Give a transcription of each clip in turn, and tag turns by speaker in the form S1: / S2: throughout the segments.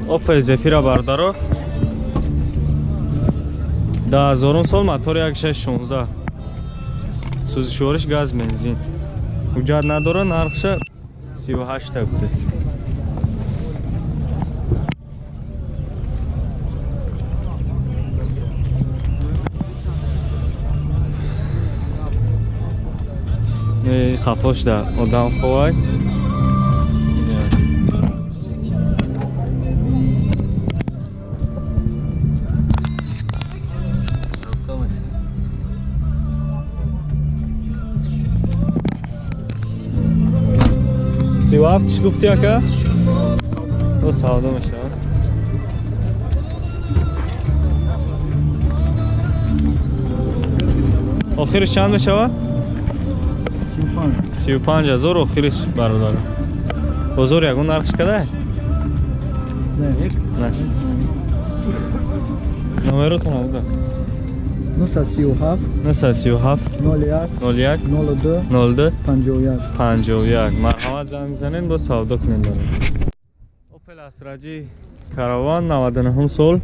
S1: Opel Zafira бардаро 2000 сол мотор 1616 сӯзишвориш газ бензин ҳуҷҷат надора нархша 38 та гуфтааст. Хафо шуда одам ховай. 37 гуфти ака? То савдо мешавад. Охириш чанд мешавад? 35 ҳазор охириш бародар. Бозор ягон нархш кадай? Не. Номеротон буда?
S2: 937
S1: 937
S2: 01
S1: 01
S2: 02
S1: 02
S2: 51
S1: 51. Марҳамат занг бизанед бо савдо кунед бародар. Opel Astra G Caravan 99 сол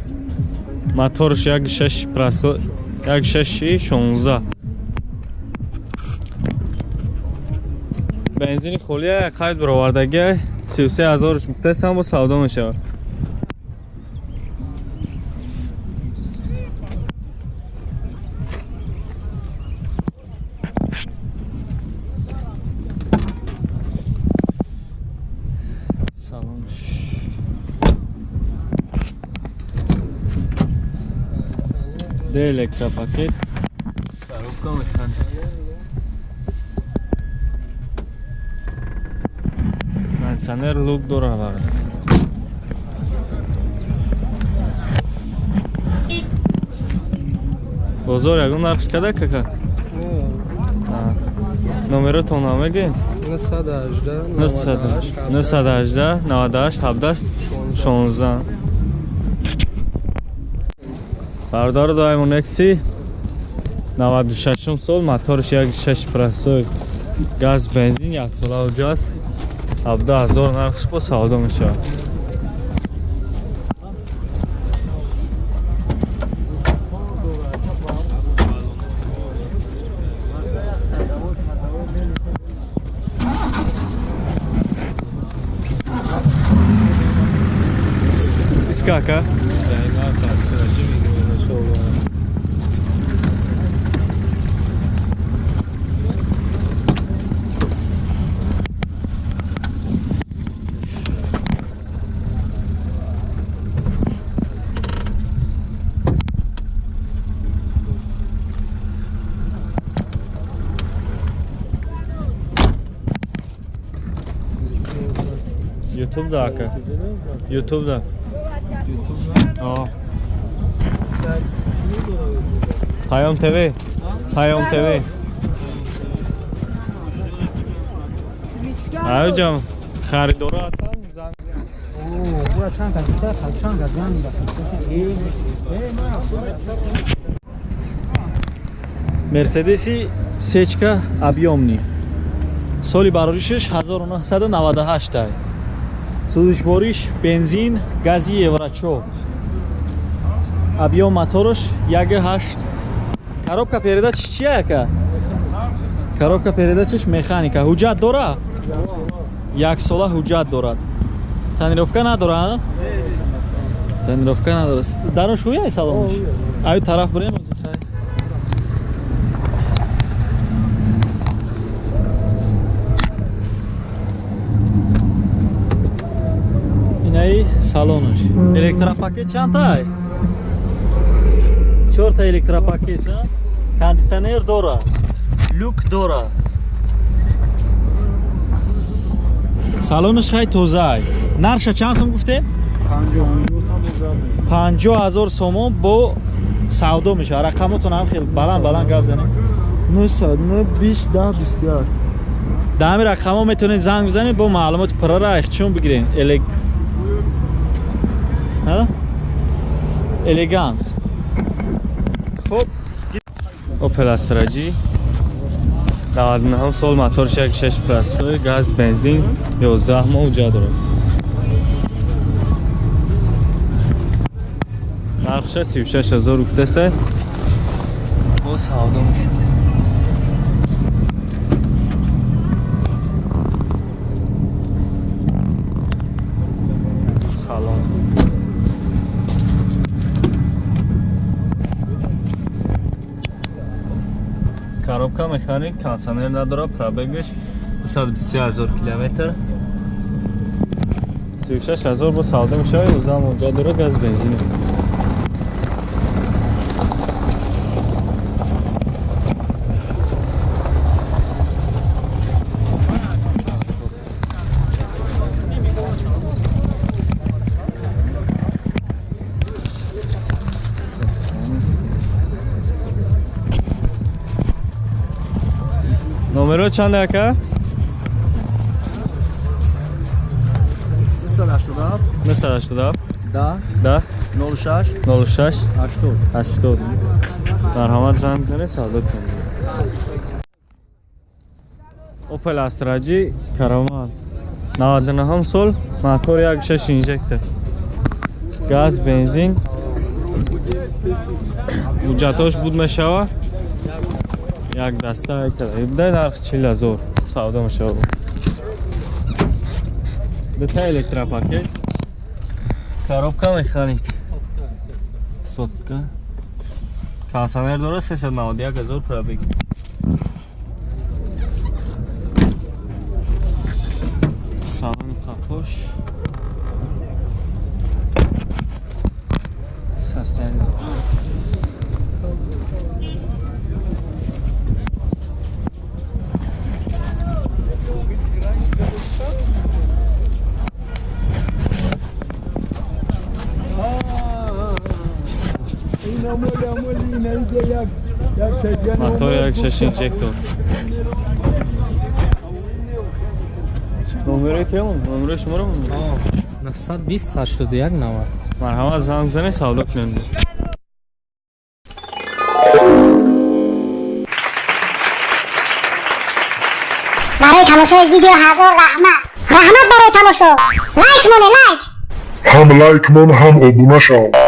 S1: моторш 1.6 просто 1.6 16 бензини холия қайд баровардагӣ 33 ҳазорш гуфтаистам бо савдо мешавад. Салонш Д электропакет коробка механика кондиционер люк дора бародар. Бозор ягон нархш када кака? Номеротон намегӯем?
S3: 918
S1: 918 98 17 16. Бародару Даймон Экси 96 сол моторш 1.6 простой газ бензин яксола ҳуҷҷат 17 ҳазор нархш бо савдо мешавад. Скака? Ютуб да ака. Ютуб да. О. Паём ТВ. Паём ТВ. Аюҷам харидора ҳастанд занг.
S4: Мерседеси сечка объёмный. Соли бароришаш 1998 ай. Сӯзишвориш бензин, гази Евро 4. Объём мотораш 1.8. Коробка передачиш чия ака? Коробка передачиш механика. Ҳуҷҷат дора? Як сола ҳуҷҷат дорад. Тонировка надора, а? Тонировка надора. Дарош ҳуяй салонаш? Аю тараф бирем озӣ хай. Инаи салонаш. Электропакет чандтай? Чорта электропакет, а? Кондиционер дора. Люк дора. Салонаш хай тозаай. Нархша чанд сом гуфтем? 50 ҳазор сомон бо савдо мешавад. Рақамотон ҳам хеле баланд баланд гап занед.
S2: 9 9 20 10 21.
S4: Дар ҳамин рақамҳо метавонед занг бизанед бо маълумоти пурра ихчун бигиред. Элеганс. Хуб.
S1: Opel Astra G 99 сол моторш 1.6 простой газ бензин 11 моҳ ҳуҷҷат дорад. Нархша 36 000 гуфтаста. Бо савдо мешавад. Салон. Коробка механик, кондиционер надорад, пробегаш 223 000 километр. 36 000 бо савдо мешавад, узам онҷа дорад, газ, бензин. Номеро чанд, ака?
S2: 987.
S1: 987.
S2: 10.
S1: 10.
S2: 06.
S1: 06.
S2: 80.
S1: 80. Марҳамат, занг бизанед, савдо кунед. Opel Astra G Caravan, 99 сол, мотор 1.6 инжектор, газ, бензин, ҳуҷҷатош буд мешава, як даста дай. Нарх 40 000 савдо мешава. Дута электропакет, коробка механик, сотка, кондиционер дорад, 391 000 пробег. Салони қафош состояние. Мотор 1.6 инжектор. Номерои телефон, номерои шуморо?
S3: 920 81 90.
S1: Марҳамат, занг бизанед, савдо кунем.
S5: Барои тамошои видео ҳазор раҳмат, раҳмат барои тамошо. Лайк моне, лайк.
S6: Ҳам лайк мон, ҳам обуна шав.